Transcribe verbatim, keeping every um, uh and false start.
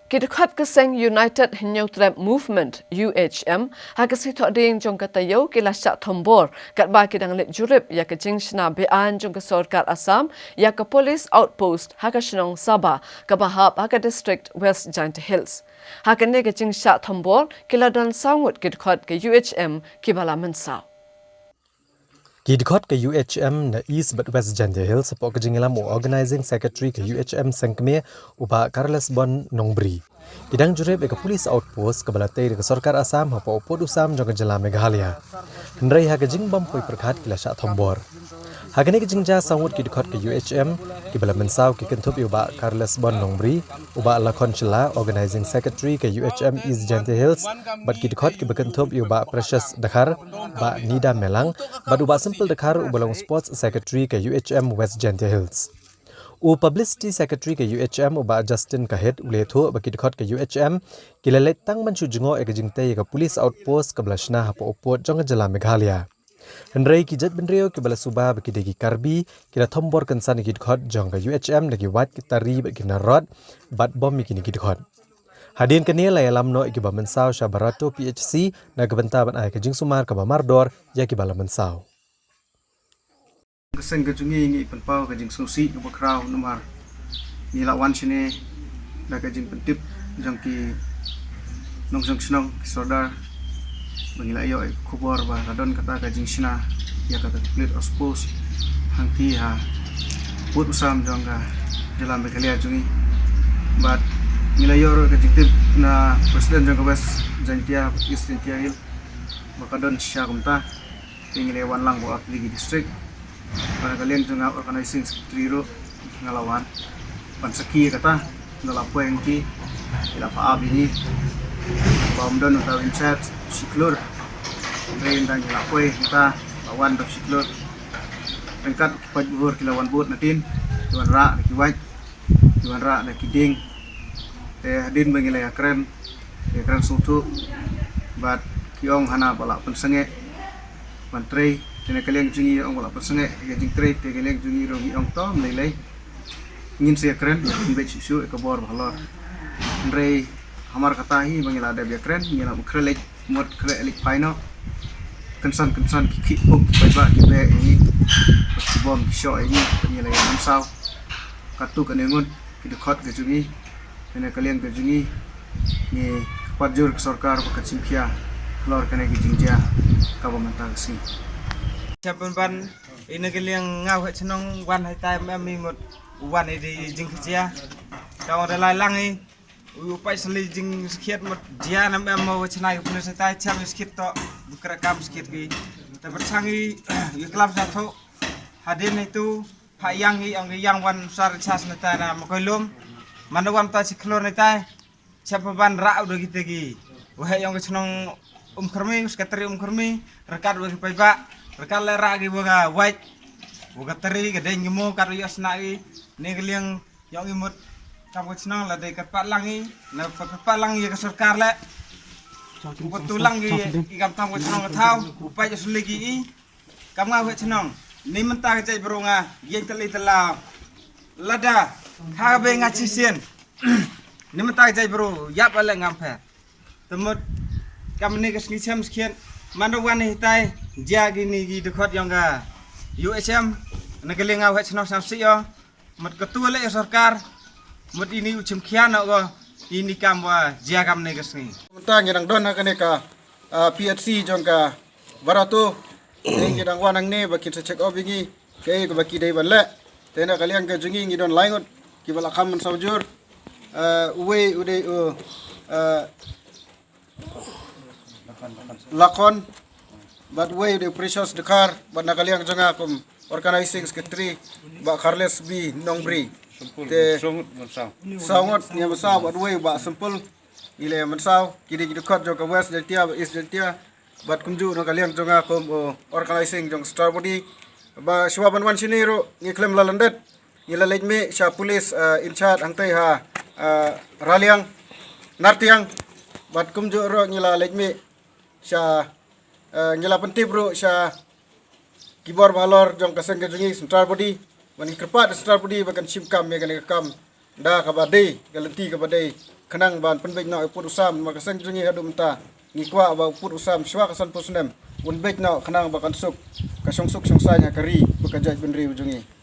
Ki dkhot ka seng United Hynñiewtrep Movement, U H M, ha ka sngi Thohdieng jong ka taïew ki la shah thombor katba ki dang leit jurip ïa ka jingshna be-aiñ jong ka sorkar Assam ïa ka police outpost ha ka shnong Saba kaba hap ha ka district West Jaintia Hills. Ha kane ka jingshah thombor ki la don saw ngut ki dkhot ka U H M kiba la mynsaw. Ki dkhot ka U H M na East bad West Jaintia Hills hapoh ka jingïalam u Organizing Secretary ka U H M sengkmie u Bah Carles Bon Nongbri ki dang jurip ïa ka police outpost kaba la tei da ka sorkar Assam hapoh u pud u sam jong ka jylla Meghalaya. Hynrei ha ka jingbym poi pyrkhat ki la shah thombor. Ha kane ka jingjia saw ngut ki dkhot ka U H M kiba la mynsaw ki kynthup ïa u Bah Carles Bon Nongbri, u Bah Lakhon Shylla, Organizing Secretary ka U H M East Jaintia Hills, bad ki dkhot kiba kynthup ïa u Bah Precious Dkhar, Bah Nida Melang, bad u Bah Simple Dkhar uba long Sports Secretary ka U H M West Jaintia Hills. U Publicity Secretary ka U H M u Bah Justin Kahit u la ïathuh ba ki dkhot ka U H M ki la leit tang ban shu jngoh ïa ka jingtei ïa ka police outpost kaba la shna hapoh u pud jong ka jylla Meghalaya. Hynrei ki jaitbynriew kiba la suba ba ki dei ki Karbi ki la thombor kynsan ïa ki dkhot jong ka U H M da ki wait, ki tari bad ki narod bad bom ïa kine ki dkhot. Hadien kane la ïalam noh ïa kiba mynsaw sha Barato P H C na ka bynta ban ai ka jingsumar kaba mardor ïa kiba la mynsaw. Ka seng ka jong ngi ngi pynpaw ka jingsngewsih kaba khraw namar ngi la wan shane da ka jingpyntip jong ki nongshong shnong, ki sordar, ba ngi la ïoh ïa ka khubor ba ka don kata ka jingshna ïa kata ka police outpost hangtei ha pud u sam jong ka jylla Meghalaya jong ngi. Bad ngi la ïoh ruh ka jingtip na President jong ka West Jaintia, East Jaintia Hills, ba ka don shisha kumta. Te ngi la wan lang bad ar tylli ki district. Bad na ka liang jong nga, Organizing Secretary ruh nga la wan ban sakhi ïa kata. Nga la poi hangtei, ki la phah ap ïa ngi ba ym don uta u in charge, shi khlur. Hynrei ynda ngi la poi hangta, la wan da shi khlur. Ryngkat ki paidbah ki la wan bud na dien, ki wanrah da ki wait, ki wanrah da ki dieng. Te hadien ba ngi la ïakren, ïakren sngewthuh bad ki ong hana ba la pynsangeh ban trei. Te na ka liang jong ngi ong ba la pynsangeh ïa ka jingtrei, te ka liang jong ngi ruh ngi ong to ym lei lei, ngin sa ïakren, ngin beit shuh shuh ïa ka bor ba halor. Hynrei hamar kata hi ba ngi la dep ïakren, ngi la khreh leit mut khreh leit phai noh. Kynsan kynsan ki khih puk ki paidbah ki beh ïa ngi, ki bom ki shoh ïa ngi, ngi la ïa mynsaw. Katto katne ngut ki dkhot ka jong ngi, kane ka liang ka jong ngi, ngi kyrpad jur ka sorkar ba kan shim khia halor kane ka jingjia kaba mynta ka sngi. Sha pynban ïa na ka liang nga u heh chnong wan haitai em em i mut wan i dei jingkhajia. Ka ong da lai lang i u paid sli jingskhiat mut jia nam em mo u chna u pynshai tai cham skhiat to bukra kam skhiat ki. Te pyrchang i u klam sa tho hadien itu pha yang i ong yang wan sar chas na tai na ma koi lum. Mano wan ta si khlor na tai. Chap ban rah u da kita ki. Wahai ong ka chnong Umkhrami, Secretary Umkhrami, rakat wa ki paidbah, rakat la rah ki wa ka wait, wa ka tari ka deng ki mo kat wa yos na ki. Ne ka liang yong i mut kam ka chnong la dei ka pat lang i, na pa pa lang i ka sorkar le. Wa tu lang i i kam tam ka chnong ka thau, u paid suli ki i. Kam nga wet chnong ni mynta ka jait bru nga yeng tali tala lada kha be nga chisien. Ni mynta ka jait bru yap ale ngam phe. Temut kam ni ka sngi chem skien man da wan hitai jia gi ni gi dkhot yong ka U H M. Na ka liang nga wet chnong sam si yo. Mut ka tu le sorkar mut ini u chim khian ko ini kam wa jia kam ni ka sngi. Mynta ngi dang don ha kane ka ah, P H C jong ka Barato. Te ngi dang wan hangne ba kin sa check up ïa ngi kaei kaba ki dei ban leh. Te na ka liang ka jong ngi ngi don lai ngut kiba la kham mynsaw jur. Ah, uwei u dei u ah, Lakhon bad uwei u dei u Precious Dkhar bad na ka liang jong nga kum Organizing Secretary Bah Carles B Nongbri. Te saw ngut ngi mynsaw bad uwei u Bah Sempul. Ngi la mynsaw ki dei ki dkhot jong ka West Jaintia bad East Jaintia. Bad kumjuh na ka liang jong nga kum u organizing jong Star Body. Ba shuwa ban wan shini ruh ngi khlem la lyndet. Ngi la leit mih sha police ah, in charge hangtei ha ah, Raliang Nartiang. Bad kumjuh ruh ngi la leit mih sha ah, ngi la pyntip ruh sha ki bor ba halor jong ka seng ka jong ngi Central Body. Ban ngi kyrpad Central Body ba kan shim kam ïa kane ka kam da kaba dei, ka lynti kaba dei, khnang ban pynbeit noh ïa u pud u sam, namar ka seng jong ngi haduh mynta ngi kwah ba u pud u sam shuwa ka sanphew snem un beit noh, khnang ba kan suk ka shongsuk shongsaiñ ha ka ri bad ka jaitbynriew jong ngi.